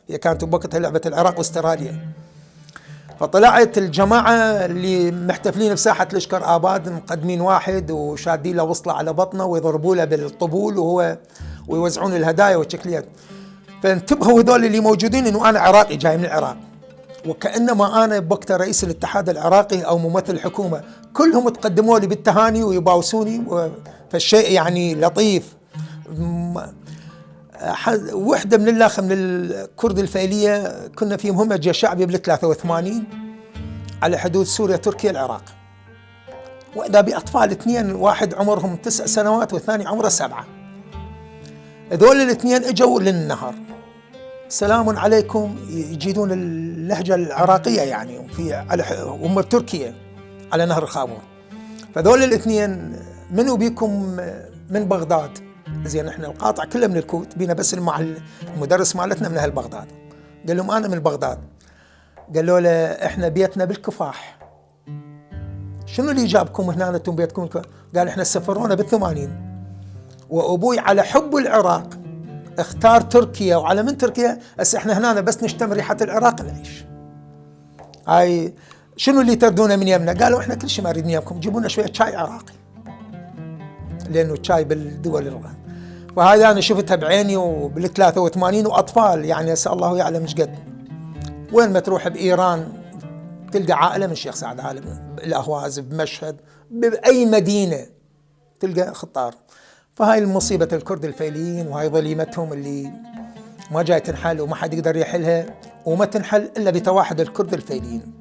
هي كانت بوقتها لعبة العراق واستراليا. فطلعت الجماعة اللي محتفلين بساحة لشكر آباد مقدمين واحد وشادين له وصلة على بطنه ويضربوا له بالطبول ويوزعون الهدايا والشكليات. فانتبهوا هذول اللي موجودين انه انا عراقي جاي من العراق، وكأنما انا بوقتها رئيس الاتحاد العراقي او ممثل الحكومة، كلهم تقدموا لي بالتهاني ويباوسوني. فالشيء يعني لطيف. وحدة من الأخ من الكرد الفيلية كنا في مهمة جيش شعبي بال 83 على حدود سوريا تركيا العراق، وإذا بأطفال اثنين، واحد عمرهم 9 سنوات والثاني عمره 7. هذول الاثنين اجوا للنهر، سلام عليكم، يجيدون اللهجة العراقية يعني في هم تركيا على نهر الخابور. فذول الاثنين منو بيكم؟ من بغداد. زين احنا القاطع كله من الكوت، بينا بس المدرس مالتنا من اهل بغداد. قال لهم انا من بغداد. قالوا له احنا بيتنا بالكفاح. شنو اللي جابكم هنا انتم بيتكم؟ قال احنا سفرونا بال80 وابوي على حب العراق اختار تركيا، وعلى من تركيا هسه احنا هنا بس نشتم ريحة العراق نعيش. هاي شنو اللي تردونه من يمنا؟ قالوا احنا كل شيء ما نريد من يمكم، جيبوا لنا شوية شاي عراقي، لانه الشاي بالدول الغرب. وهذا انا شفتها بعيني وبال 83 واطفال يعني اسال الله يعلم ايش قد. وين ما تروح بايران تلقى عائله من الشيخ سعد عالم، بالاهواز، بمشهد، باي مدينه تلقى خطار. فهاي المصيبه الكرد الفيليين، وهاي ظليمتهم اللي ما جاي تنحل وما حد يقدر يحلها، وما تنحل الا بتواحد الكرد الفيليين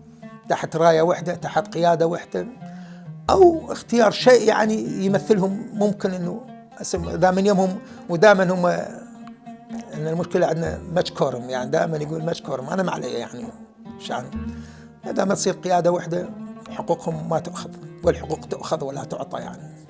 تحت رايه وحده، تحت قياده وحده، او اختيار شيء يعني يمثلهم. ممكن انه ذا من يومهم، ودائما هم ان المشكله عندنا مشكورم، يعني دائما يقول مشكورم، انا ما علي يعني شان. اذا ما تصير قياده وحده حقوقهم ما تؤخذ، والحقوق تؤخذ ولا تعطى يعني.